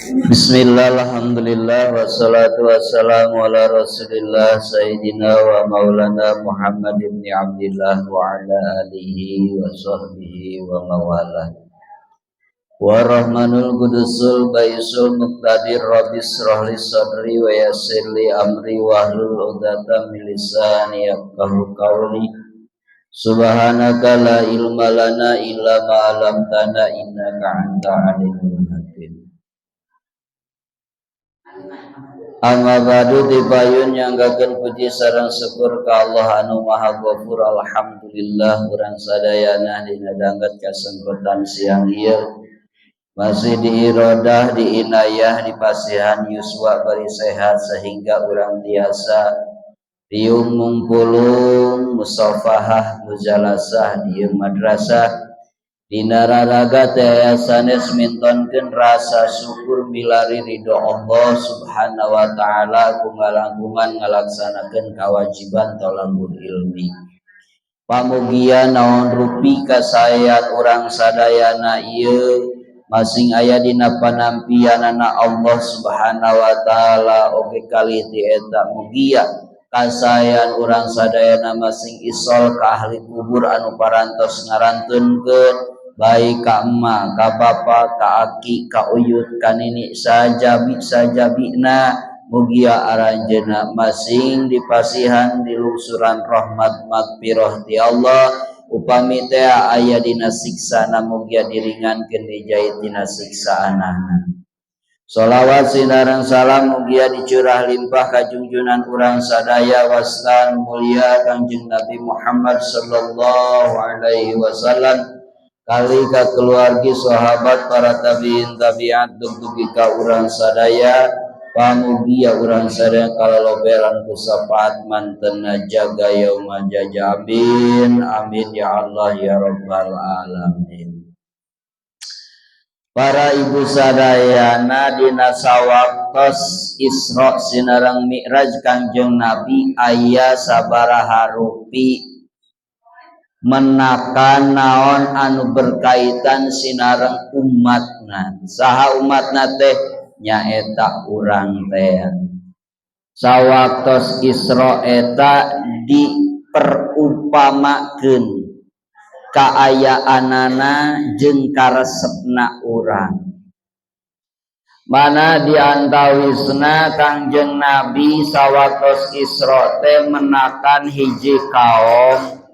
Bismillah, alhamdulillah, wassalatu wassalamu ala rasulillah sayyidina wa maulana Muhammad ibn Abdillah wa ala alihi wa sahbihi wa mawalah. Wa rahmanul qudusul baisul muqtadir, rabbi israh li sadri wa yassir li amri wahlul 'uqdatam min lisani yafqahu qawli. Subhanaka la ilma lana illa ma 'allamtana innaka antal alimul hakim. Amma ba'du, dipayun nyanggakeun puji sareng syukur ka Allah anu Maha Ghafur. Alhamdulillah, urang sadayana dina danget kasempatan siang ieu masih diirodah, diinayah, dipasihan yuswa bari sehat sehingga urang tiasa riung mungpulung, musafahah, mujalasah di madrasah. Dina raraga teh sanes mintonkeun rasa syukur milari ridho Allah Subhanahu wa taala ku ngalangkungan ngalaksanakeun kewajiban thalabul ilmi. Pamugia naon rupi kasaean urang sadayana ieu masing aya dina panampianana Allah Subhanahu wa taala. Oge kali ti eta, mugia kasaean urang sadayana masing isol ka ahli kubur anu parantos ngarantunkeun, baik ka emak, ka bapa, ka aki, ka uyut, ka nini, sajabi sajabina. Mugia aranjeuna masing dipasihan dilungsuran rahmat magfirah ti Allah. Upami teh aya dina siksana, mugia diringankeun, dijait dina siksaanana. Salawat sinareng salam mugia dicurah limpah ka junjunan urang sadaya wastan mulia Kangjeng Nabi Muhammad sallallahu alaihi wasallam, kali ka keluargi, sahabat, para tabiin, tabiat, dug-dugi ka urang sadaya. Pamugia urang sadaya kalaloberan ku syafaat mantena jaga yauma jaja. Amin amin ya Allah ya rabbal alamin. Para ibu sadayana, dina sawaktos Isra sinareng Mi'raj Kangjeng Nabi aya sabaraha rupi menakan naon anu berkaitan sinareng umatna. Saha umatna teh? Nyaeta urang teh. Sawaktos Isra eta diperumpamakeun kaayaanana jeung karesepna urang. Mana diantawisna, Kangjeng Nabi sawaktos Isra teh menakan hiji kaum,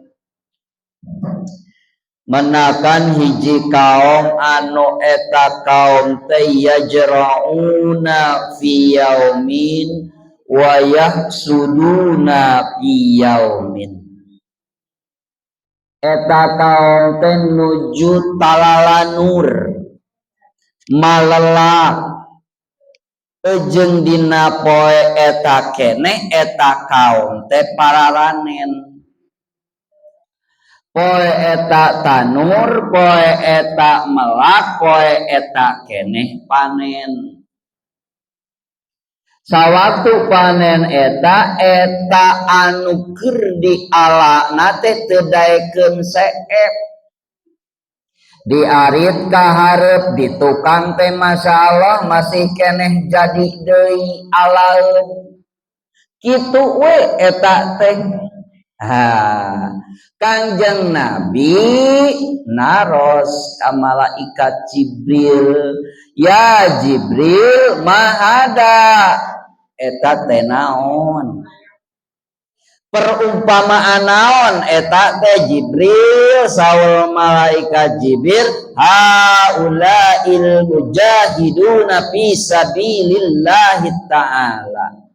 menakan hiji kaum anu eta kaum teh yazra'una fi yaumin wa yahsuduna fi yaumin. Eta kaum teh nuju talalanur, malelak, ejeng dina poe eta kene eta kaum teh pararanen. Poe eta tanur, poe eta melak, poe eta keneh panen. Sawaktu panen eta, eta anu keur dialana teh teu daekeun seep, diarit ka hareup di tukang teh, masyaallah, masih keneh jadi deui alaeun. Kitu we eta teh. Ha, Kangjeng Nabi naros ka malaikat Jibril, "Ya Jibril, mahada?" Eta teh naon? Perumpamaan naon eta teh, Jibril? Saur malaikat Jibril, "Haulail mujahiduna fi sabilillahi ta'ala."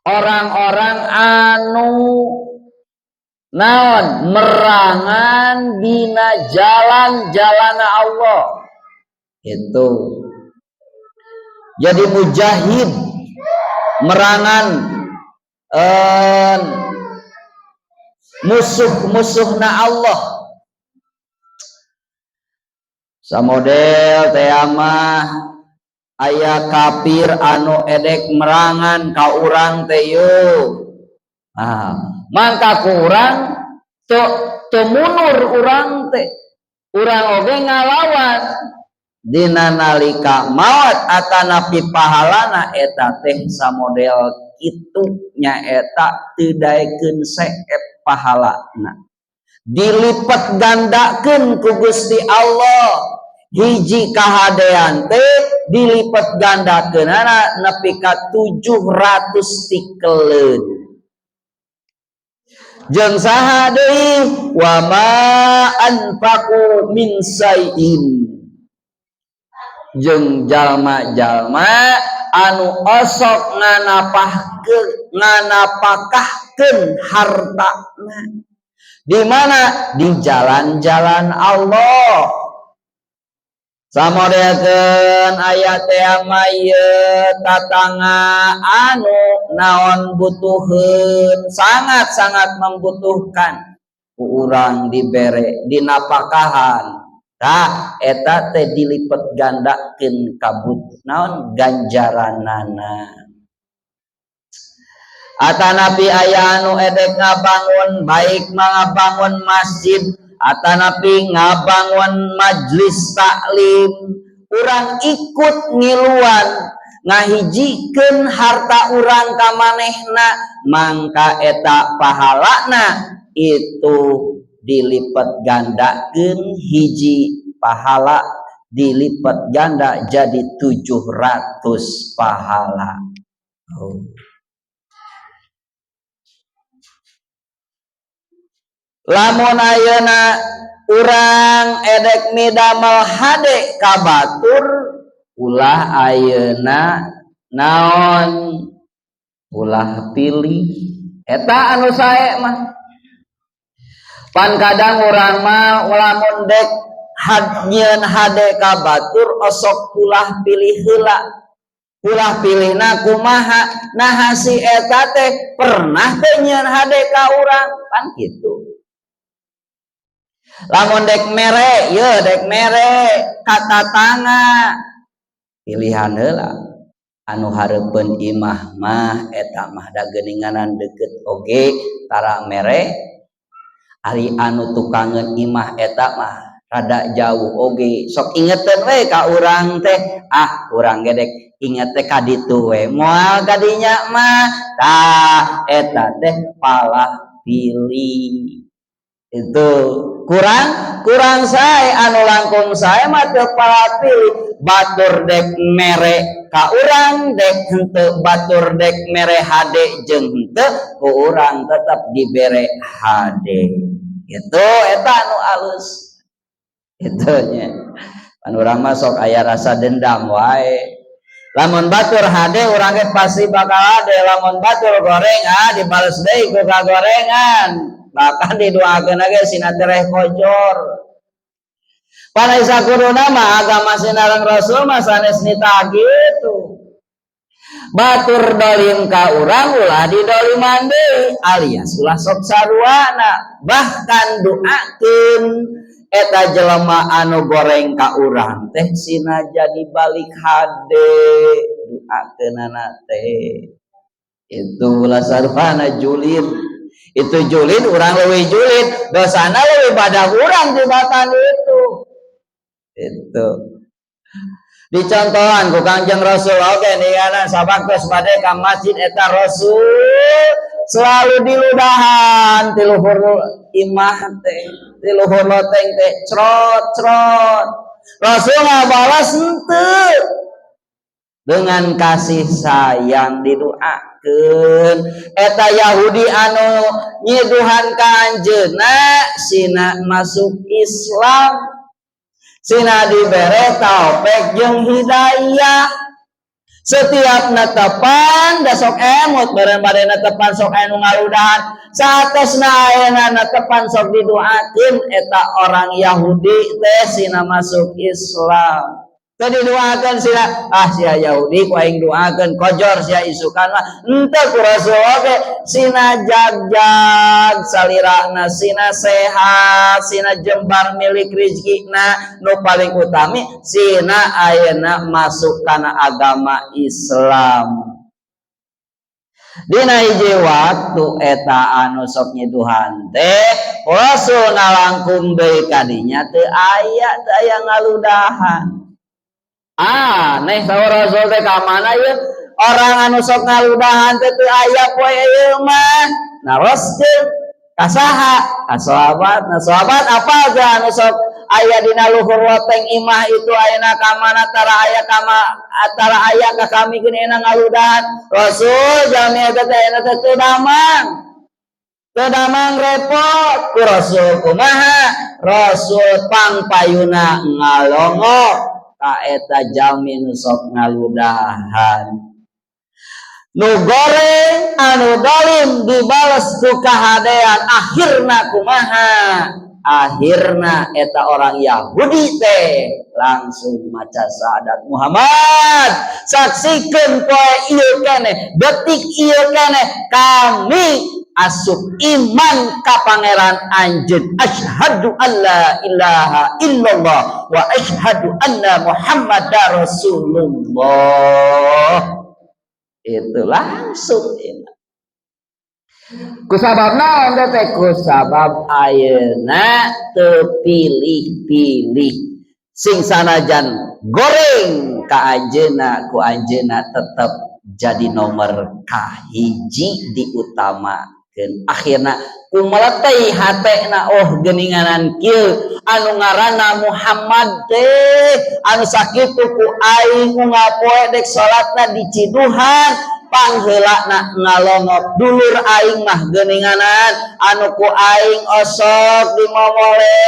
Orang-orang anu naon, merangan dina jalan-jalan Allah itu. Jadi mujahid, merangan musuh-musuhna Allah. Samodel teh mah aya kafir anu edek merangan ka urang teh yo. Ah, mangka ku urang teu mundur, urang teh, urang oge ngalawan. Dina nalika maot atanapi pahalana eta teh samodel kitu nyaeta teu daekeun seep pahalana. Dilipet gandakeun ku Gusti Allah. Hiji kahadean teh dilipet gandakeunana nepi ka 700 tikeleun. Jeung saha deui wa ma anfaqu min sai'in. Jeung jalma-jalma anu osok nganapakahkeun hartana. Di mana? Di jalan-jalan Allah. Samodekeun aya teh mah ieu tatangga anu naon butuheun, sangat-sangat membutuhkan. Ku urang dibere dinapakahan. Tah eta teh dilipet gandakeun kabut naon ganjaranana. Atanapi aya anu edek ngabangun baik ngabangun masjid atanapi ngabangun majlis taklim, urang ikut ngiluan ngahijikeun harta urang ka manehna, mangka eta pahalana itu dilipet gandakeun hiji pahala dilipet ganda jadi 700 pahala. Oh. Lamun ayeuna urang edek midamel hade ka batur, ulah ayeuna naon ulah pilih eta anu sae mah. Pan kadang urang mah lamun dek nyieun hade ka batur osok ulah pilih heula. Ulah pilihna kumaha? Naha si eta teh pernah teh nyieun hade ka urang pan kitu. Lamun dek mere, ye dek mere ka tatangga pilihan heula. Anu hareupeun imah mah eta mah da geuninganan deukeut oge tara mere. Ari anu tukangeun imah eta mah rada jauh oge. Sok ingeteun we ka urang teh, ah urang ge dek inget teh ka ditu we. Moal ka dinya mah. Tah eta teh palah pilih. Itu kurang sae anu langkung sae mah teu palah pilih. Batur dek mere ka urang dek henteu, batur dek mere hade jeung henteu ku urang tetep dibere hade. Itu eta anu alus. Itu nya. Pan urang mah sok aya rasa dendam wae. Lamun batur hade urang ge pasti bakal hade, lamun batur goreng ah dibales deui ku kagorengan. Bahkan didoakeun ge sina tereh kojor. Pan sakuduna mah agama sinareng Rasul mah sanes nita gitu. Batur dolim ka urang ulah didoliman deui alias ulah sok saruana, bahkan doakeun eta jelema anu goreng ka urang teh sina jadi balik hade doakeunana teh. Itu ulah saruana julid. Itu julid urang leuwih julid, dosana leuwih badag urang tibatan itu. Itu dicontohan ku Kangjeng Rasul oge ningana sabaktos bade ka masjid eta Rasul selalu diludahan ti luhur imah teh, ti luhur loteng teh crot crot. Rasul ngabalas henteu dengan kasih sayang didoakeun. Eta Yahudi anu nyiduhan ka anjeunna sina masuk Islam, sina dibere taufik jeung hidayah. Setiap netepan da sok emut bareng bade netepan sok anu ngaludahan. Saatosna ayeuna netepan sok didoakeun eta orang Yahudi teh sina masuk Islam. Teu didoakeun sina, ah sia Yahudi ku aing doakeun kojor sia isukan mah. Henteu ku Rasul oge sina jagjag salirana, sina sehat, sina jembar milik rezekina, nu paling utami sina ayeuna masuk kana agama Islam. Dina hiji waktu eta anu sok nyiduhan teh Rasul ngalangkung deui ka dinya teu aya, teu aya ngaludahan. Aneh, saur Rasul teh, ka mana ieu orang anu sok ngaludahan teh teu aya poe ieu mah? Naroskeun ka saha? Ka sahabat. Nah, sahabat apa teh anu sok aya dina luhur loteng imah itu ayeuna ka mana? Tara aya kama, tara aya ka kami geuning ngaludahan. Rasul, jalmi eta teh ayeuna teh teu damang. Teu damang, repot. Ku Rasul kumaha? Rasul pangpayuna ngalongok ka eta jalmi nu sok ngaludahan. Nu goreng, anu dolim dibales ku kahadean. Akhirna kumaha? Akhirna eta orang Yahudi teh langsung maca syahadat, "Muhammad, saksikan poe ieu keneh, detik ieu keneh, kami asup iman ka Pangeran anjeun. Asyhadu alla ilaha illallah wa asyhadu anna Muhammadar Rasulullah." Itu langsung iman. Kusabab naon teh? Kusabab ayeuna teu pilih-pilih. Sing sanajan goreng ka anjeunna, ku anjeunna tetep jadi nomor kahiji, diutamakeun. Akhirna kumeletei hatena, "Oh, geuninganan kieu anu ngaranna Muhammad teh, anu sakitu ku aing unggal poe dek salatna diciduhan." Pangheulana ngalongok, "Dulur aing mah geuninganan, anu ku aing osok dimomole,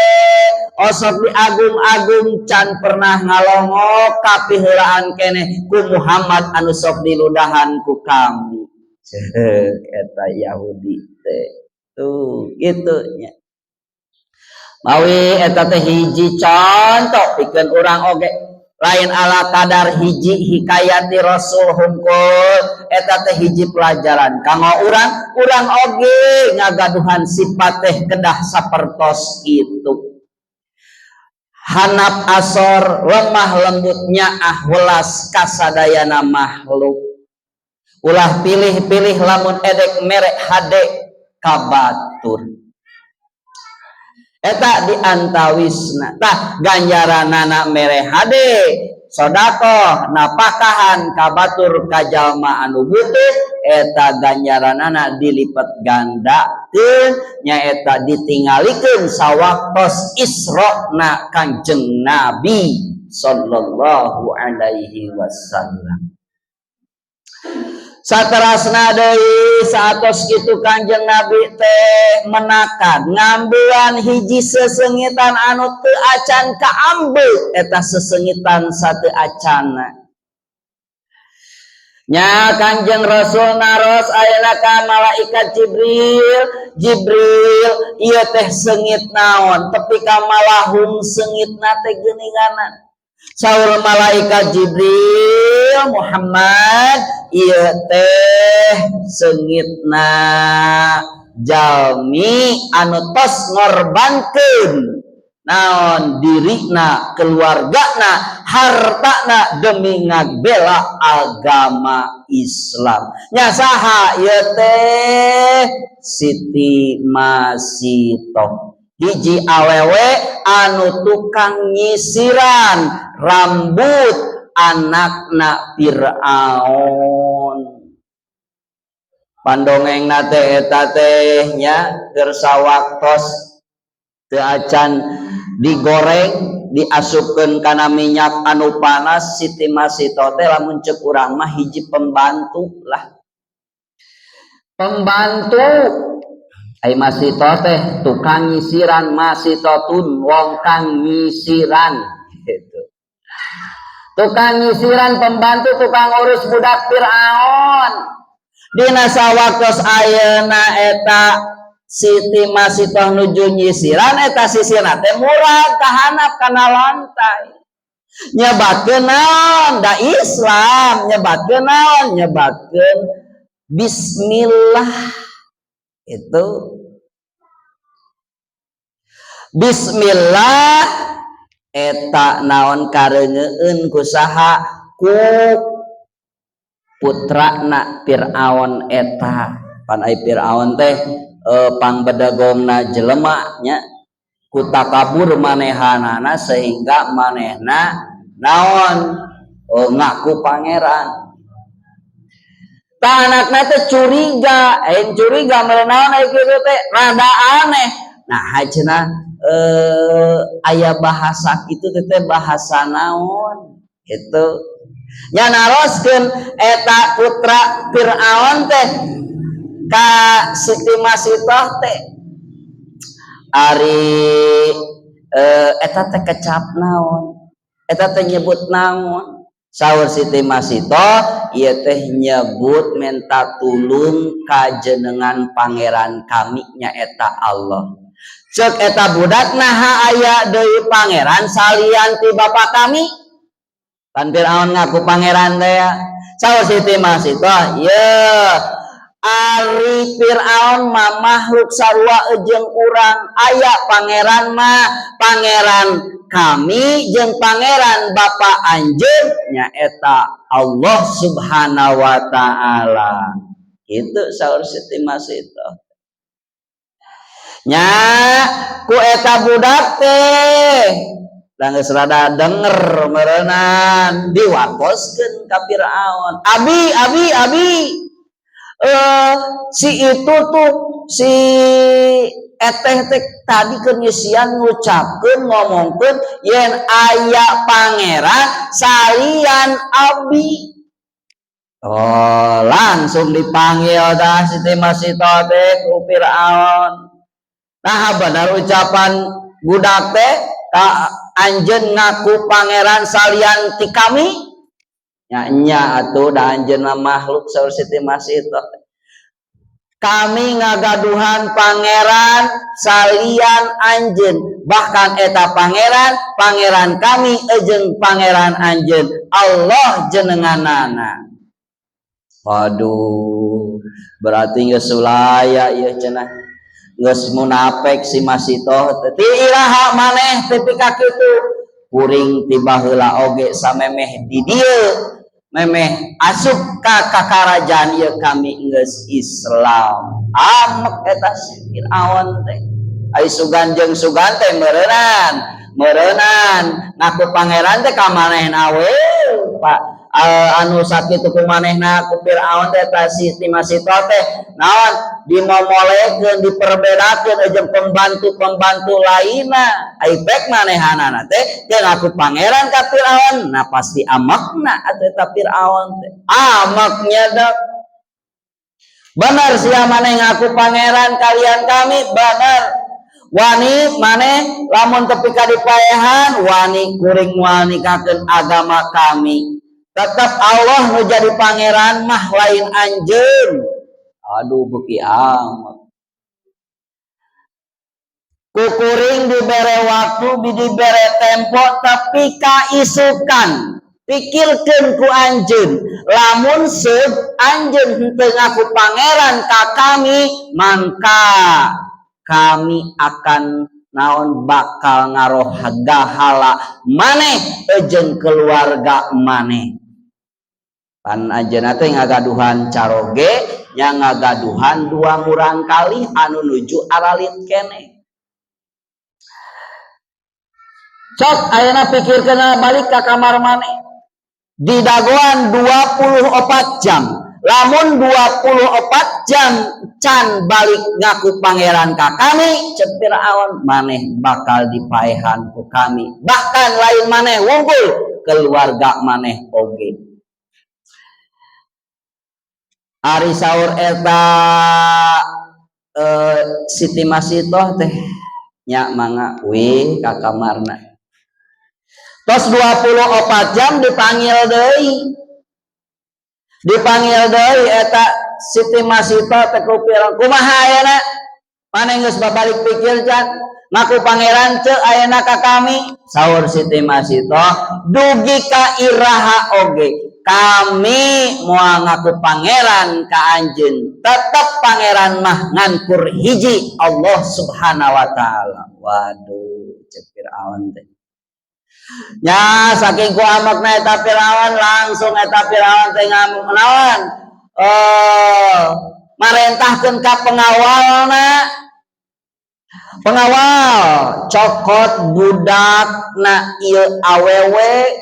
osok diagung-agung, can pernah ngalongok, kapiheulaan keneh ku Muhammad anu sok diludahan ku kami." Ceuk eta Yahudi teh. Tuh, gitu nya. Mawi eta teh hiji contoh pikeun urang oge, lain ala kadar hiji hikayati Rasul hungkul, eta teh hiji pelajaran kanggo urang. Urang oge ngagaduhan sifat teh kedah sapertos kitu, handap asor, lemah lembutnya, welas kasadayana makhluk, ulah pilih-pilih lamun edek merek hade ka batur. Eta diantawisna. Tah, ganjaranana mere hade, sodakoh, napakahan ka batur, ka jalma anu butuh, eta ganjaranana dilipet gandakeun, nyaeta ditinggalikeun sawaktos Isra na Kanjeng Nabi sallallahu alaihi wasallam. Saterasna deui, saatos kitu Kanjeng Nabi teh menakan ngambean hiji sesengitan anu teu acan kaambe. Eta sesengitan sateu acana nya Kanjeng Rasul naros ayeuna ka malaikat Jibril, "Jibril, ieu teh sengit naon tepi ka malahung sengitna teh geuninganan?" Saur malaikat Jibril, "Muhammad, ieu teh sengitna jalmi anu tos ngorbankeun naon dirina, keluargana, hartana demi ngabela agama Islam." Nya saha ieu teh? Siti Masitoh, hiji awewe anu tukang nyisiran rambut anakna Fir'aun. Pandongeng teh eta teh nya keur sawaktos teu acan digoreng, diasupkeun kana minyak anu panas. Siti Masitoh teh lamun ceuk urang mah hiji pembantu lah, pembantu. Ai Masitoh teh tukang nyisiran, Masitotun wong kang nyisiran gitu. Tukang nyisiran, pembantu, tukang urus budak Fir'aun. Dina sawaktos ayeuna eta Siti Masitoh nuju nyisiran, eta sisirna teh murag kahanap kana lantai. Nyebatkeun naon? Da Islam. Nyebatkeun naon? Nyebatkeun bismillah. Itu bismillah eta naon kareungeun ku saha? Ku putrana Fir'aun eta. Pan ai Fir'aun teh pangbedegongna jelema nya, ku takabur manehanana sehingga manehna naon Ngaku pangeran. Tah anakna teh curiga, curiga meureun naon kitu teh rada aneh. Nah, cenah aya bahasa kitu teh bahasa naon? Gitu. Nya naroskeun eta putra Fir'aun teh ka Siti Masitoh teh, ari eta teh kecap naon? Eta teh nyebut naon? Saur Siti Masitoh, ieu teh nyebut menta tulung ka jenengan pangeran kami, nyaeta Allah. Cek eta budak, naha aya deui pangeran salian ti bapa kami? Pan Fir'aun ngaku pangeran teh ya. Saur Siti Masitoh, ye ari Fir'aun mah makhluk sarua jeung urang, aya pangeran mah pangeran kami jeung pangeran bapa anjeun, nyaeta Allah Subhanahu wa taala. Itu saur Siti Masitoh. Nya ku eta budak teh da geus rada denger meureunan, diwartoskeun ka Fir'aun, "Abi, abi, abi, si itu tuh, si eteh teh tadi keur nyisian ngucapkeun, ngomongkeun yen aya pangeran salian abi." Oh, langsung dipanggil dah Siti Masitoh teh ku Fir'aun. "Nah, benar ucapan budak teh ka anjeun ngaku pangeran salian ti kami?" "Nya, nya atuh, da anjeun mah makhluk," saur Siti Masitoh. "Kami ngagaduhan pangeran salian anjeun, bahkan eta pangeran pangeran kami jeung pangeran anjeun, Allah jenenganana." Waduh, berarti geus sulaya ieu cenah, geus munafik si Masitoh. "Ti iraha maneh tepi ka kitu?" "Kuring ti baheula oge samemeh di dieu, memeh asup ka kakarajaan ieu, kami geus Islam." Amek eta si Fir'aun teh. Ai sugan jeung sugan teh meureunan meureunan ngaku pangeran teh ka manehna we, Pak, anu sakitu ku manehna ku Fir'aun teh ta Siti Masitoh teh naon dimomolekeun, diperbedakeun jeung pembantu-pembantu lainna. Ai pek manehanana teh teu ngaku pangeran ka Fir'aun, nah pasti amakna atuh eta Fir'aun teh. Amaknya dak bener sia maneh ngaku pangeran kalian kami, bener wani maneh lamun tepi ka dipaehan wani kuring moal nikakeun agama kami, tetap Allah nu jadi pangeran mah, lain anjeun." Aduh, beuki amat. "Kukuring dibere waktu, dibere tempo, tapi kaisukan pikirkeun ku anjeun, lamun seug anjeun henteu ngaku pangeran ka kami, mangka kami akan naon, bakal ngaroh gahala maneh jeung keluarga maneh." Pan anjeunna teh ngagaduhan caroge nya, ngagaduhan dua murang kali anu nuju aralit keneh. "Cok ayeuna pikirkeun balik ka kamar maneh, didagoan 24 jam. Lamun 24 jam can balik ngaku pangeran ka kami," cek Fir'aun, "maneh bakal dipaehan ku kami, bahkan lain maneh wungkul, keluarga maneh oge." Ari saur eta Siti Masitoh teh, "Nya mangga we ka kamarna." Tos 24 jam dipanggil deui, dipanggil deui eta Siti Masitoh teh ku Fir'aun. "Kumaha ayeuna? Maneh geus babalik pikir can ngaku pangeran ceu ayeuna ka kami?" Saur Siti Masitoh, "Dugi ka iraha oge kami moal ngaku pangeran ka anjeun, tetep pangeran mah ngan kur hiji, Allah Subhanahu wa taala." Waduh, cek Fir'aun teh nya, saking ku amakna eta Fir'aun, langsung eta Fir'aun teh ngamuk, naon, marentahkeun ka pengawalna, "Pengawal, cokot budak na ieu awewe,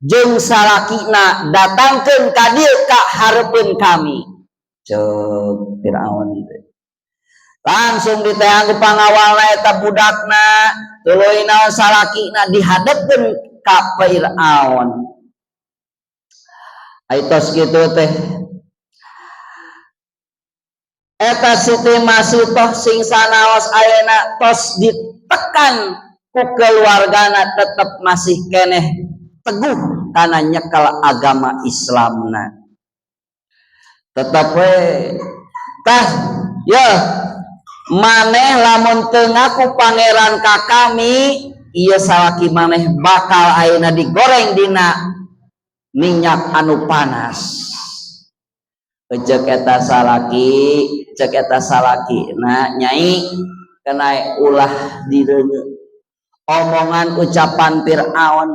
Jeung salakina datangkeun ka dieu ka hareupeun kami. Ceuk Firaun teh. Langsung diteang ku pangawalna eta budakna, tuluy naon salakina dihadepkeun ka Firaun. Ai tos kitu teh eta Siti Masitoh sing sanaos ayeuna tos ditekan ku keluargana tetep masih keneh teguh kana nyekel agama Islamna. Tetep we tah ya maneh lamun teu ngaku pangeran ka kami, ieu salaki maneh bakal ayeuna digoreng dina minyak anu panas. Ceuk eta salaki, ceuk eta salaki na, "Nyai, kenai ulah direuneu omongan ucapan Fir'aun.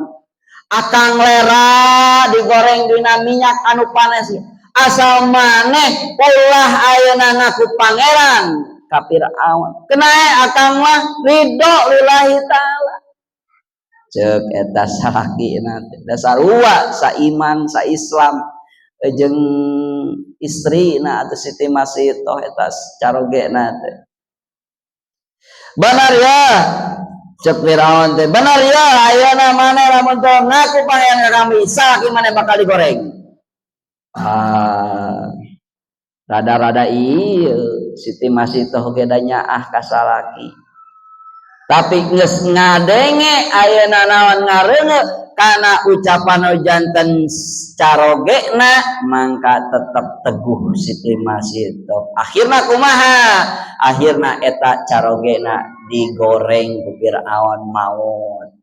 Akang lera digoreng dina minyak anu panas, asal maneh ulah ayeuna ngaku pangeran ka Fir'aun. Kenai akang mah ridho lillahi ta'ala." Ceuk eta salaki na teh, dasar saiman sa Islam jeung istrina atau Siti Masitoh eta carogena teh. "Benar ya," cek Firaun teh, "benar ya, ayeuna maneh lamun teu ngaku pangeran ka kami, salaki maneh bakal digoreng." Ah, rada-rada ieu Siti Masitoh ge da nyaah ka salaki, tapi geus ngadenge ayeuna naon ngareuneu kana ucapan janten carogena, mangka tetep teguh Siti Masitoh. Akhirna kumaha? Akhirna eta carogena digoreng ku Fir'aun, maut.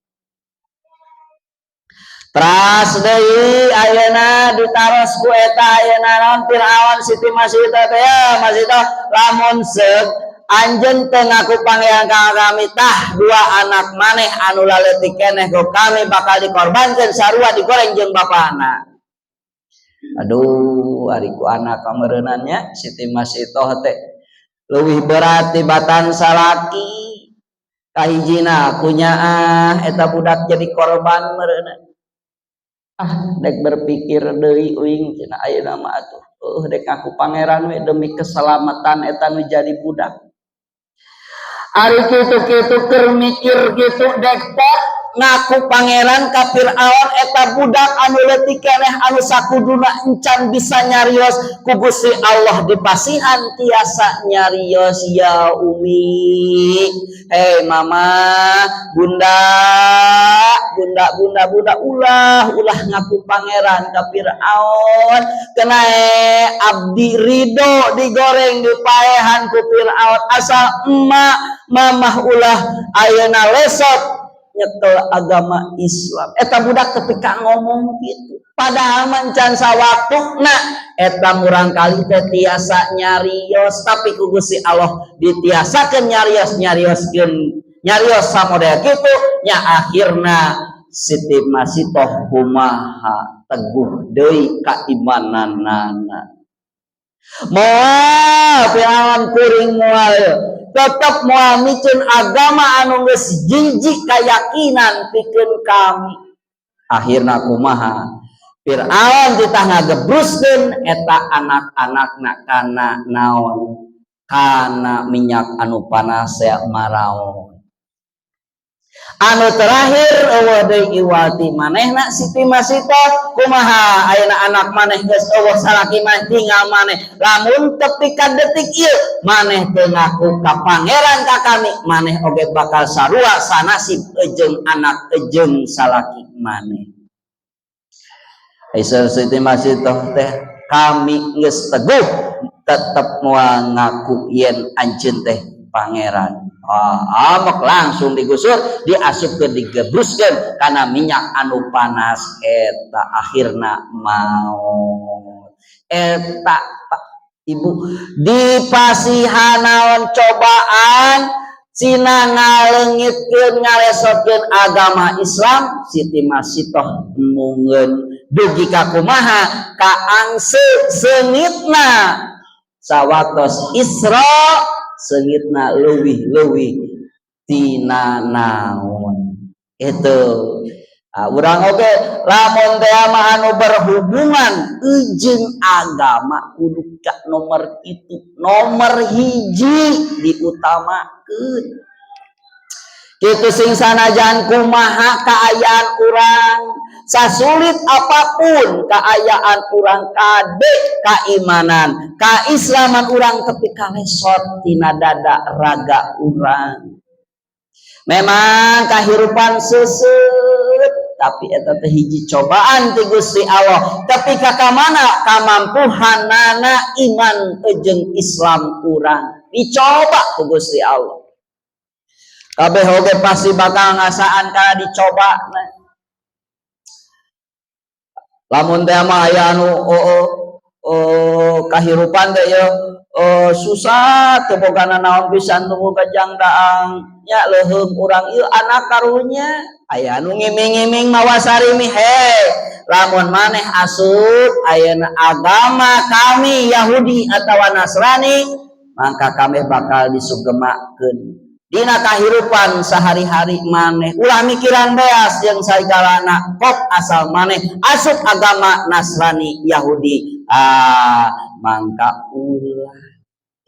Teras deui ayeuna ditaros ku eta ayeuna naon Fir'aun Siti Masitoh teh, "Ya Masitoh, lamun seug anjeun teu ngaku pangeran ka kami, tah dua anak maneh anu laleutik keneh ku kami bakal dikorbankeun sarua digoreng jeung bapana." Aduh, ari ku anak kameureunnan nya Siti Masitoh teh leuwih berat tibatan salaki. Kahijina ku nyaah eta budak jadi korban meureunna. "Ah, dek berpikir deui uing," cenah, "ayeuna mah atuh dek ngaku pangeran we demi keselamatan eta nu jadi budak." Ari kitu-kitu keur mikir kitu dek pok ngaku pangeran ka Fir'aun, eta budak anu leutik keneh anu sakuduna encan bisa nyarios, ku Gusti Allah dipasihan tiasa nyarios. "Ya umi, hei mama, bunda, bunda, bunda, bunda, ulah ulah ngaku pangeran ka Fir'aun. Kenae abdi ridho digoreng dipaehan ku Fir'aun, asal emak mamah ulah ayeuna lesot nyekel agama Islam." Eta budak ketika ngomong gitu, padahal mah can sawaktuna eta murang kali teh tiasa nyarios, tapi ku Gusti Allah ditiasakeun nyarios, nyarioskeun nyarios samodel kitu nya. Akhirna Siti Masitoh kumaha teguh deui kaimananana. Moal Firaun, kuring moal, tetep moal miceun agama anu geus jijik keyakinan pikeun kami. Akhirna kumaha? Firaun titah ngagebruskeun eta anak-anakna kana naon, kana minyak anu panas ya maraon. Anu terakhir euweuh deui iwati manehna Siti Masitoh. "Kumaha ayeuna anak maneh geus euweuh, salaki maneh tinggal maneh. Lamun tepi ka detik ieu maneh teu ngaku ka pangeran ka kami, maneh oge bakal sarua sanasib jeung anak jeung salaki maneh." Aisyah Siti Masitoh teh, "Kami geus teguh tetep moal ngaku yen anjeun teh pangeran." Ah, amok langsung digusur, diasupkeun, digebruskeun kana minyak anu panas eta, akhirna maut. Eta Pak, Ibu, dipasihan naon cobaan cina ngalengitkeun ngalesotkeun agama Islam, Siti Masitoh embungeun dugi ka kumaha ka angse seungitna sawaktos Isra, seungitna leuwih-leuwih tina naon itu. Nah, urang oge lamun teh mah anu berhubungan jeung agama kudu ka nomor itu, nomor hiji diutamakeun. Kitu sing sanajan kumaha kaayaan urang, sasulit apapun kaayaan urang, kade keimanan, keislaman urang tepi kalesot tina dada raga urang. Memang kahirupan seuseut, tapi eta teh hiji cobaan ti Gusti Allah, tapi ka mana kamampuhanana iman jeung Islam urang dicoba ku Gusti Allah. Kabeh oge pasti bakal ngasaan kana dicoba. Lamun teh mah aya anu oh, kahirupan teh ye oh, susah, teu bogana naon pisan, tunggu kajang daang nya leuheung urang ieu anak karunya, aya anu ngiming-ngiming mawa sarimi, "He, lamun maneh asup ayeuna agama kami Yahudi atau Nasrani, maka kami bakal disugemakeun dina kahirupan sehari-hari. Maneh ulah mikiran beas yang sagalana, kok asal maneh asup agama Nasrani Yahudi." Ah, mangka ulah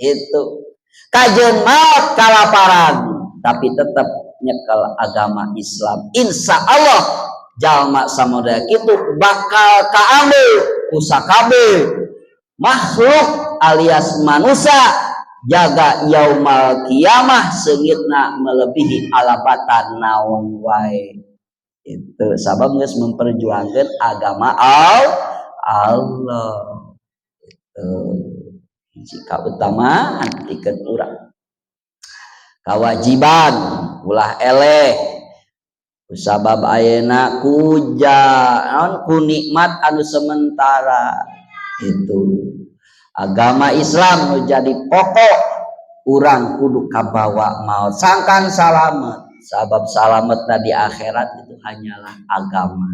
itu kajeun maut kalaparan tapi tetap nyekel agama Islam. Insya Allah jalma samodaya kitu bakal kaambil ku sakabeh makhluk alias manusia jaga yaumal kiamah, seungitna melebihi alabatan naon wae. Itu sabab geus memperjuangkan agama Allah. Itu hiji kautamaan pikeun urang, kewajiban ulah eleh sabab ayeuna kuja naon, ku nikmat anu sementara. Itu agama Islam nu jadi pokok urang kudu kabawa maut sangkan salamet, sabab salamet di akhirat itu hanyalah agama,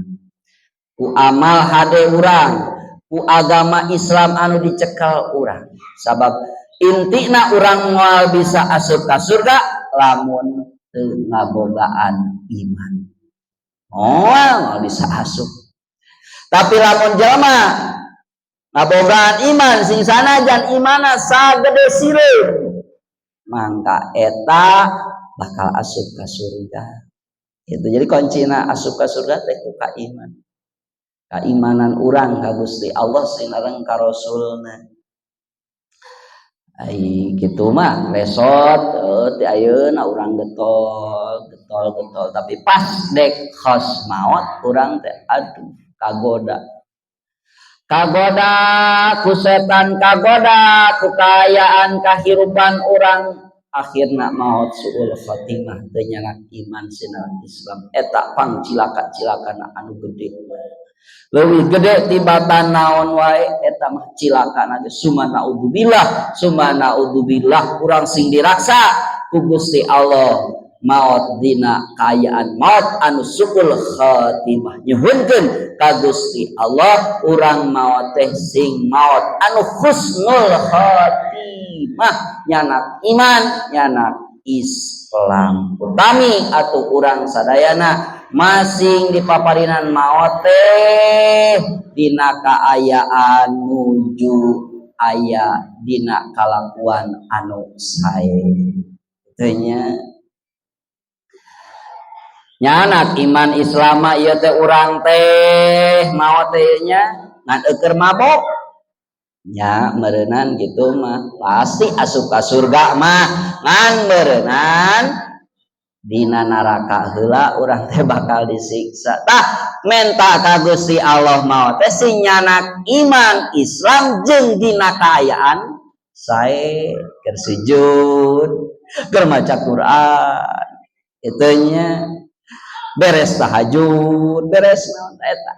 ku amal hade urang, ku agama Islam anu dicekal urang, sabab intina urang moal bisa asup ka surga lamun teu ngabogaan iman, moal bisa asup. Tapi lamun jelema ngabogaan iman, sing sanajan imana sagede sireum, mangka eta bakal asup ka surga. Itu jadi kuncina asup ka surga teh ku iman, keimanan urang ka Gusti Allah sinareng ka Rasulna. Ai kitu mah resot ti ayeuna urang getol getol getol, tapi pas dek kos maot urang teh aduh, kagoda, kagoda ku setan, kagoda ku kaayaan kahirupan urang, akhirna maut suul khatimah teu nyanak iman sinareng Islam. Eta pang cilaka-cilakana anu gede, leuwih gede tibatan naon wae. Eta mah cilakana ge summa naudzubillah, summa naudzubillah. Urang sing diraksa ku Gusti Allah maut dina kaayaan maut anu suul khatimah. Nyuhunkeun ka Gusti Allah urang maot teh sing maut anu husnul khatimah, nyanak iman, nyanak Islam. Utami atau urang sadayana masing dipaparinan maot teh dina kaayaan nuju aya dina kalakuan anu sae. Teu nya nyanak iman Islam mah ieu teh urang teh maot teh nya ngan eueur mabok nya meureunan gitu mah pasti asup ka surga mah, ngan meureunan dina neraka heula urang teh bakal disiksa. Tah, menta ka Gusti Allah maot teh sing nyanak iman Islam jeung dina kaayaan sae, keur sujud, keur maca Quran itu nya, beres tahajud, beres naon eta,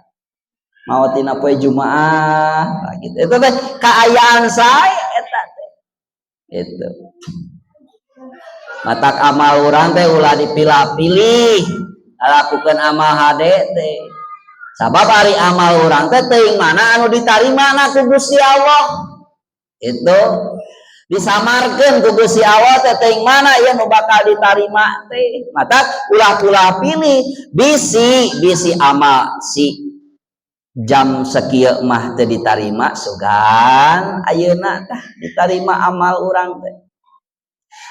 maot tina poe Jumaah. Nah, gitu itu teh kaayaan saya eta teh. Itu matak amal urang teh ulah dipilah-pilih, lakukan amal hade teh, sabab ari amal urang teh teuing mana anu ditarima na ku Gusti Allah. Itu Disamarkeun ku Gusti Allah teh teuing mana ieu nu bakal ditarima teh. Matak ulah-ulah pilih bisi bisi amal si jam sakieu mah teu ditarima, sugan ayeuna tah ditarima amal urang teh.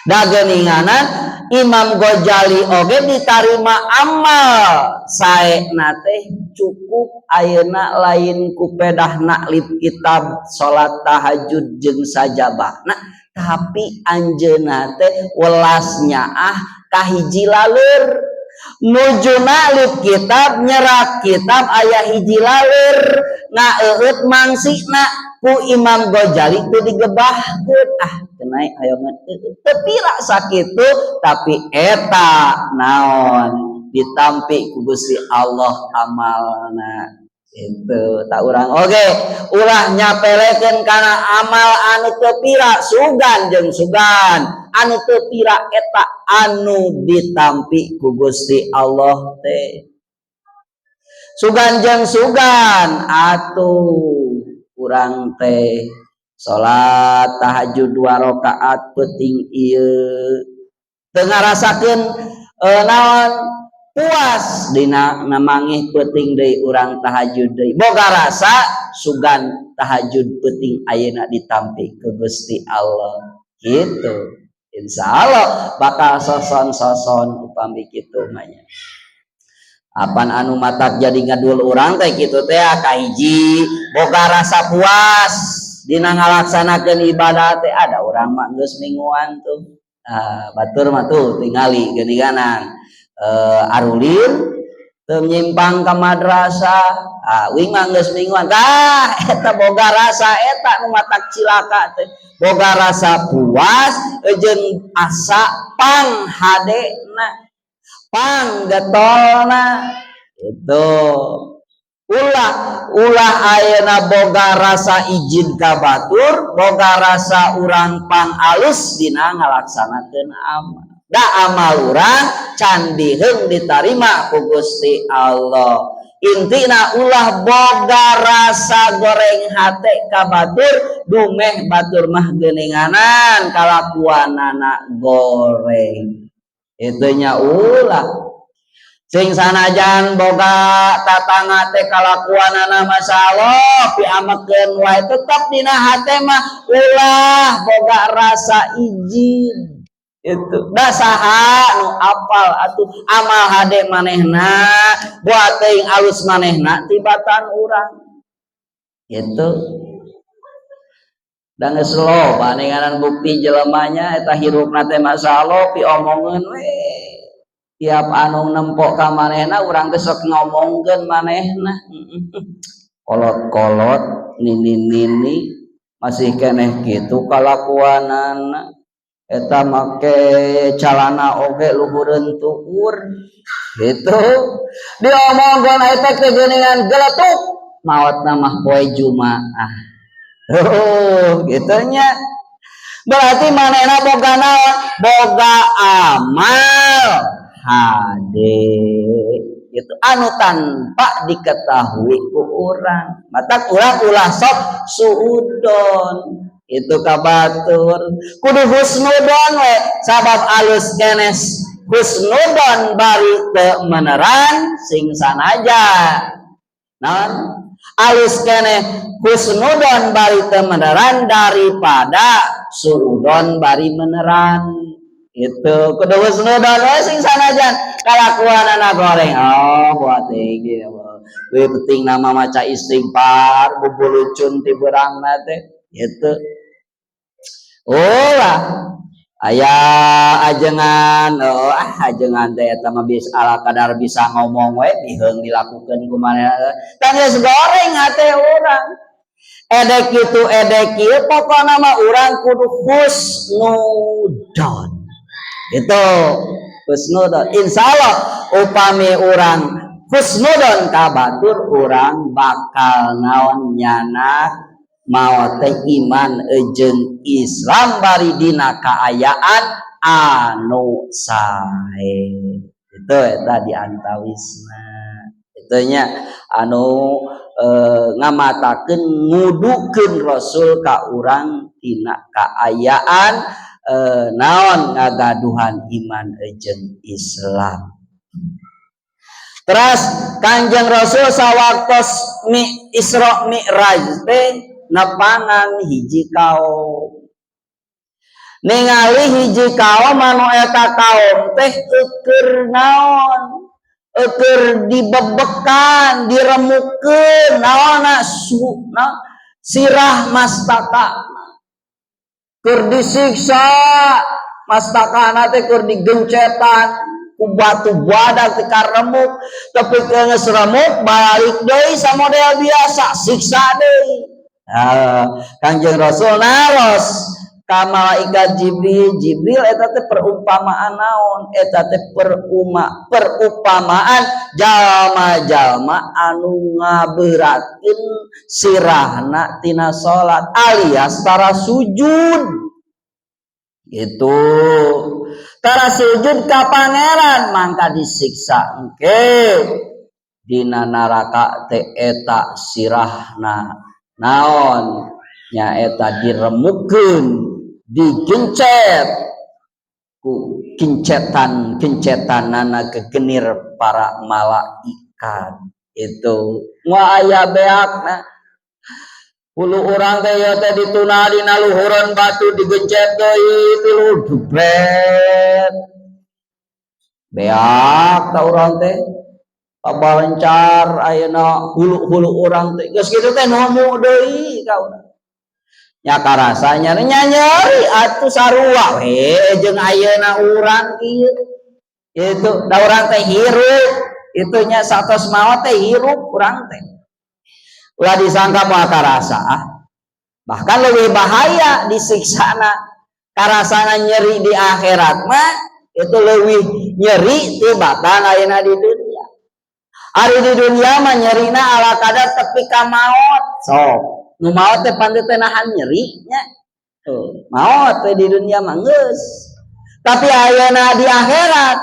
Da geuninganan Imam Ghazali oge ditarima amal saena teh cukup ayeuna lain ku pedah naklib kitab, salat tahajud jeung sajabana, tapi anjeunna teh welas nyaah ka hiji laleur nuju naklib kitab, nyerat kitab, aya hiji laleur ngaeueut mangsina, ku Imam Ghazali teu digebahkeun. Ah, kenai hayongan teu pira sakitu, tapi eta naon ditampi ku Gusti Allah amalna itu. Tak urang oge ulah nyapelekeun kana amal anu teu pira, sugan jeung sugan anu teu pira eta anu ditampi ku Gusti Allah teh. Sugan jeung sugan atuh urang teh salat tahajud dua rakaat peuting ieu teu ngarasakeun naon puas dina namangih peuting deui urang tahajud deui, boga rasa sugan tahajud peuting ayeuna ditampi ku Gusti Allah gitu. Insyaallah bakal soson-soson upami kitu mah nya. Apan anu matak jadi ngadul urang teh kitu teh, kahiji boga rasa puas dina ngalaksanakeun ibadah teh. Ada urang mah geus mingguan tuh. Ah, batur mah tuh tingali geuninganan arulin teu nyimpang ka madrasah. Ah, uing mah geus mingguan tah eta boga rasa eta nu matak cilaka teh, boga rasa puas jeung asa pang hadena, pang getolna itu. Ulah ulah ayeuna boga rasa ijin ka batur, boga rasa urang pang alus dina ngalaksanakeun amal, da amal urang can diheung ditarima ku Gusti Allah. Intina ulah boga rasa goreng hate ka batur, dumeh batur mah geuninganan kalakuanana goreng itunya. Ulah sing sanajan boga tatangga teh kalakuanana masyaallah piamekeun wae, tetep dina hate mah ulah boga rasa ijin itu. Da saha nu apal atuh amal hade manehna, buat teuing alus manehna tibatan urang gitu. Da geus loba ninganan bukti jelemanya eta hirupna teh masyaallah piomongeun we. Tiap anu nempok ka manehna, urang teh sok ngomongkeun manehna, kolot-kolot nini-nini masih keneh kitu kalakuanana, eta make calana oge luhureun tuur gitu. Diomongkeun eta teh geuningan geletuk maotna mah poe Jumaah. Oh, gitu nya. Berarti manehna boga naon? Boga amal hade itu anu tanpa diketahui ku urang. Matak urang ulah sok suudon itu ka batur, kudu husnudon we, sabab alus keneh husnudon bari teu meneran sing sanaja naon, alus keneh husnudon bari teu meneran daripada suudon bari meneran. Itu kudu husnudon we sing sanajan kalakuanana goreng. Oh, buat tinggi we penting nama maca istighfar bubulucun ti beurangna teh gitu. Ulah aya ajengan, oh, ah, ajengan teh eta mah bisa ala kadar bisa ngomong we, biheung dilakukeun ku manehna tah geus goreng hate urang. Edek kitu edek kieu, pokona mah urang kudu husnudon itu, husnudon. Insyaallah upami urang husnudon ka batur, urang bakal naon nyanak maot teh iman jeung Islam bari dina kaayaan anu sae. Itu eta di antawisna itunya anu ngamatakeun ngudukeun Rasul ka urang. tina kaayaan naon ngagaduhan iman jeung Islam. Terus Kanjeng Rasul sawaktos mi Isra Mi'raj teh nepangan hiji kaum, ningali hiji kaum anu eta kaum teh eueur naon, eueur dibebekan, diremukeun naonna su na sirah mastaka, keur disiksa mastakana teh, keur digencetan ku batu badak teh karemuk, tapi geus remuk balik deui samodel biasa, siksa deui. Nah, Kanjeng Rasul naros ka malaikat Jibril, "Jibril, eta teh perumpamaan naon?" "Eta teh perumpamaan jalma-jalma anu ngaberatkeun sirahna tina salat alias tara sujud." Itu tara sujud ka Pangeran, mangka disiksa engke dina neraka teh eta sirahna naon, nyaeta diremukeun, digencet ku gencetan gencetanana kegenir para malaikat. Itu moal aya beakna. Hulu urang teh ieu teh dituna dina luhureun batu, digencet deui tilu jebret, beak ta urang teh, pabalencar ayeuna hulu-hulu urang teh. Geus kitu teh nomu deui ka urang nya, karasa nya nyeri atuh, sarua we jeung ayeuna urang kieu. Itu da urang teh hirup itu nya, satos maot teh hirup urang teh. Ulah disangka moal karasa ah. Bahkan lebih bahaya disiksana, karasana nyeri di akhirat mah itu lebih nyeri tibatan ayeuna di dunia. Ari di dunia mah nyerina ala kadar tepi ka maot. Sok nu maot teh pan teh nahan nyeri nya. Tuh, maot teh di dunia mah geus. Tapi ayeuna di akhirat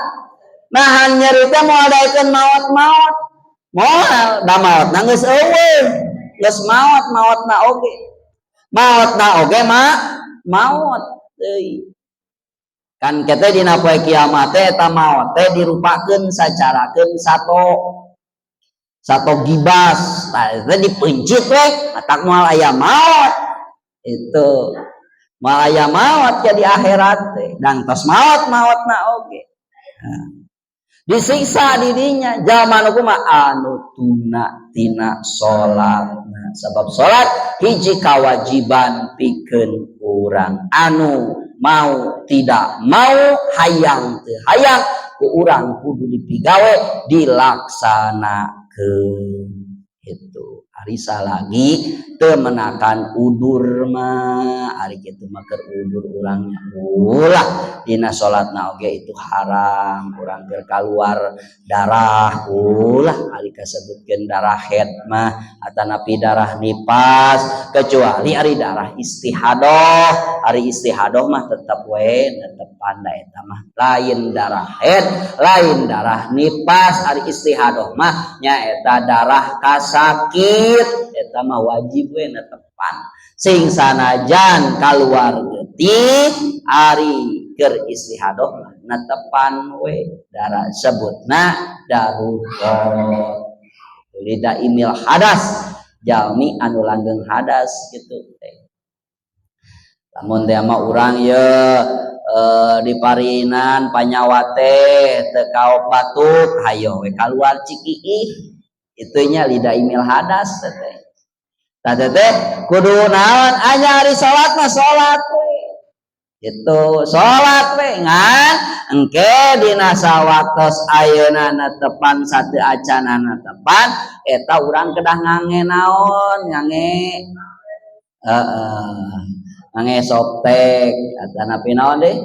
nahan nyeri teh moal daekeun maot-maot. Moal da maotna geus euweuh. Geus maot, maotna oge. Maotna oge mah maot deui. Kan kita dina poe kiamat teh eta maot teh dirupakeun sacarakeun sato sato gibas. Tah, eta dipeuncit we, matak moal aya maot. Itu moal aya maot jadi akhirat teh. Dan tos maot, maotna oge. Nah, disiksa didinya jalma nu kumaha? Anu tuna tina salat. Nah, sebab salat hiji kewajiban pikeun urang anu mau tidak mau, hayang teu hayang, ku urang kudu dipigawe, dilaksanakeun. Itu ari salagi teu menakan udur mah, ari kitu mah keur udur urangnya ulah dina salatna oge itu haram. Urang keur kaluar darah ulah, ari kasebutkeun darah haid mah atanapi darah nifas, kecuali ari darah istihadoh. Ari istihadoh mah tetep we netepan, da eta mah lain darah haid, lain darah nifas. Ari istihadoh mah nyaeta darah kasakit, eta mah wajib we netepan sing sanajan kaluar getih. Ari keur istihadoh mah netepan we, darah sebutna darurat lidaimil hadas, jalmi anu langgeng hadas gitu teh. Lamun teh mah urang ye diparinan panyawa teh teu kaop batuk, hayo we kaluar cikiih, itunya lidaimil hadas teh. Tah, teh kudu naon anya ari salat mah salat we. Itu salat we, ngan engke dina sawaktos ayeuna netepan satu acana netepan eta urang kedah ngange naon, ngange heeh, ngange softex atanapi naon deh,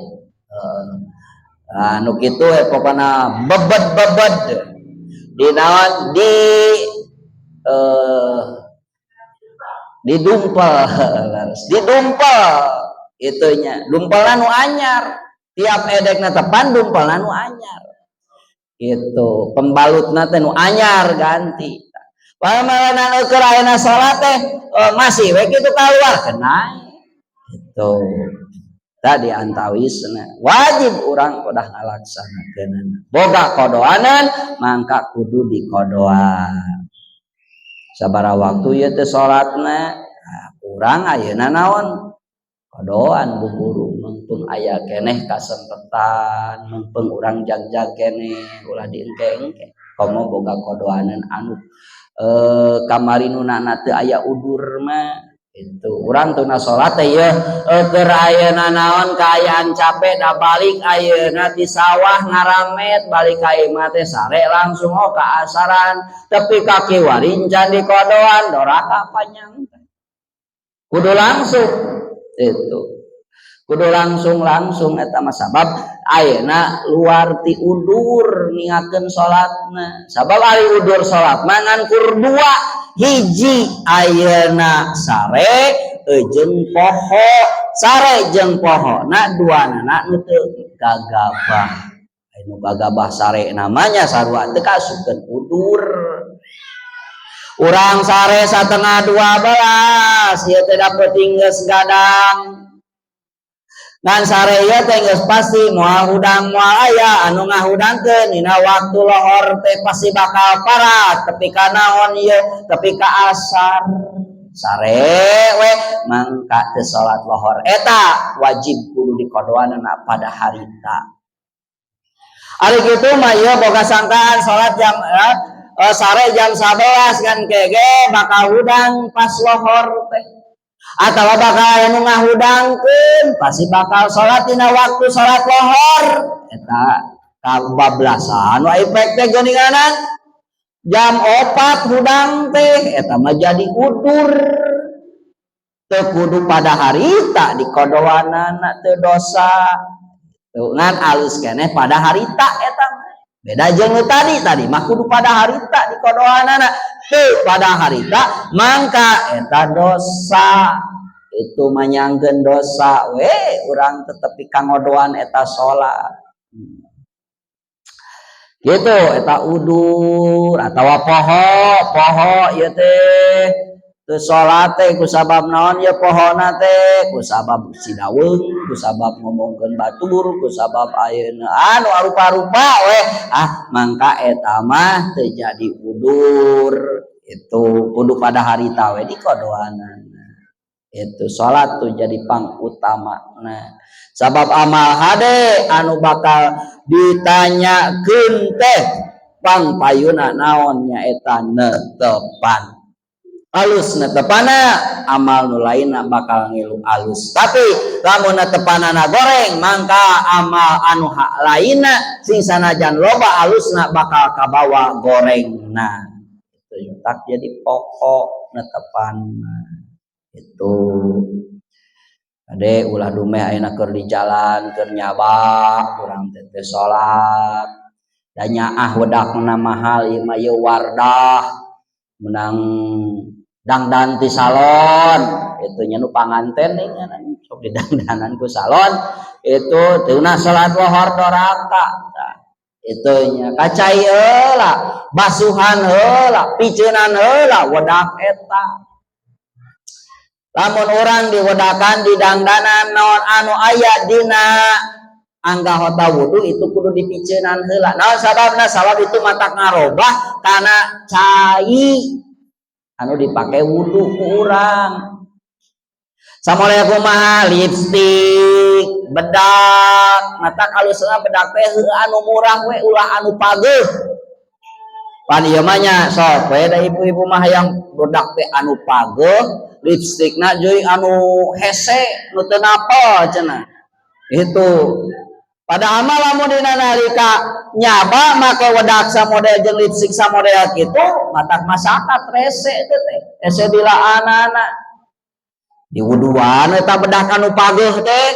anu kitu we pokona bebed-bebed di naon, di didumpel, didumpel itunya, dumpelan nu anyar. Tiap edek netepan dumpelan nu anyar, itu pembalutna teh nu anyar ganti. Pamanan keur ayeuna salat teh masih we kitu keluar kena itu. Itu tadi antawisna wajib urang udah ngalaksanakeun. Boga kodoanan mangka kudu dikodoan. Sabaraha waktu ieu teh salatna? Nah, urang ayeuna naon? Kodoan buburu, mumpung aya keneh kasempetan, mumpung urang jag-jag keneh, ulah diengke-engke. Komo boga kodoanan anu kamari nu teu aya udur mah. Itu urang tuna salat teh yeuh keur ayeuna naon, kaayaan capek da balik ayeuna di sawah ngaramet, balik ka imah teh sare langsung, oh kaasaran, tepi ka kiwari can dikodoan, doraka panjang. Kudu langsung, itu kudu langsung langsung eta mah, sabab ayeuna luar ti udur ningakeun salatna. Sabab ari udur salat mah ngan kur dua hiji, ayeuna sare jeung poho. Sare jeung poho na duanana nu teu gagabah. Anu gagabah sare namanya sarua teu kasupkeun udur. Urang sare 11.30 ieu teh dapet geus gadang, ngan sare ieu teh geus pasti moal hudang, moal aya anu ngahudangkeun. Dina waktu lohor teh pasti bakal parat tepi ka naon ieu, tepi ka asar. Sare we mangka teu salat lohor, eta wajib kudu dikodoanana pada harita. Ari kitu mah ieu boga sangkaan salat jam sare jam 11 kan kege bakal hudang pas lohor teh atau bakal anu ngahudangkeun, pasti bakal salat dina waktu salat lohor, eta kabablasan wa efek teh geuninganan jam 4 hudang teh, eta mah jadi udur, teu kudu pada harita dikodoanana, teu dosa. Tuh, ngan alus keneh pada harita eta mah. Beda jeung nu tadi, tadi mah kudu pada harita dikodoanana, teu pada harita mangka eta dosa. Itu manyangkeun dosa we urang tetep kangodoan eta salat. Gitu eta udur atawa poho. Poho ieu teh teu salat teh ku sabab naon ieu pohona teh? Ku sabab sidaweung, ku sabab ngomongkeun batur, ku sabab ayeuna anu arupa-rupa we, ah mangka eta mah teu jadi udur. Itu kudu pada harita we dikodoanana. Itu salat tuh jadi pang utama. Nah, sabab amal hade anu bakal ditanyakeun teh pang payuna naon? Nyaeta netepan. Alus netepana, amal nu lainna bakal ngilu alus. Tapi lamun netepanana goreng, mangka amal anu hak lainna sing sanajan loba alusna bakal kabawa gorengna. Itu tak jadi pokok netepan itu. Ade ulah dumeh ayeuna keur di jalan, keur nyabak urang teh teu salat da nyaah wedakna mahal ieu mah. Ieu Wardah menang dangdan ti salon itu nya, nu panganten sok didangdanan ku salon itu. Teu salat lohor doraka. Tah, itu nya kacai heula, basuhan heula, piceunan heula wedak eta. Lamun urang diwedakan, didangdanan, naon anu aya dina anggota wudu itu kudu dipiceunan heula. Naon sababna? Sabab itu matak ngarobah kana cai anu dipake wudu ku urang. Samoleh kumaha lipstik, bedak, matak alusna bedak teh anu murah we, ulah anu pageuh. Pan ieu mah nya sok we da ibu-ibu mah hayang bedak teh anu pageuh, lipstikna jeung anu hese, nu teu napel cenah. Itu padahal mah lamun dina nalika nyaba make wedak samodel jeung lipstik samodel kitu, matak masyarakat rese teh teh hese dilaanana. Diwuduan eta bedak anu pageuh teh,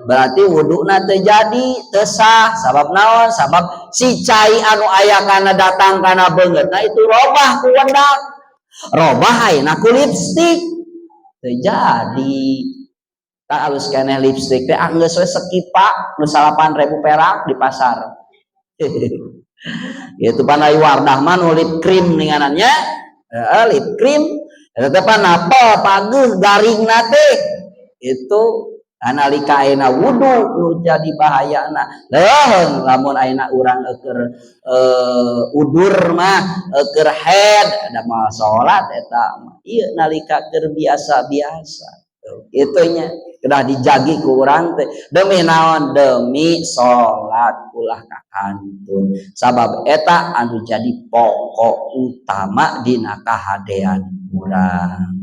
berarti wuduna teu jadi, teu sah. Sabab naon? Sabab si cai anu aya kana datang kana beungeutna itu robah ku wedak, robah ayeuna ku lipstik, teu jadi. Tak alus keneh lipstik teh, ah geus we sekipa nu 8.000 perak di pasar. Itu pan ai Wardah mah nu lip cream ninganannya, heeh, lip cream eta teh pan napel pageuh garingna teh. Itu nalika ayeuna wudu nu jadi bahayana. Leuheung lamun ayeuna urang keur udur mah, keur haid, da moal salat eta mah. Ieu nalika keur biasa-biasa. Itu nya kedah dijagi ku urang teh, demi naon? Demi salat ulah kakantun, sabab eta anu jadi pokok utama dina kahadean urang.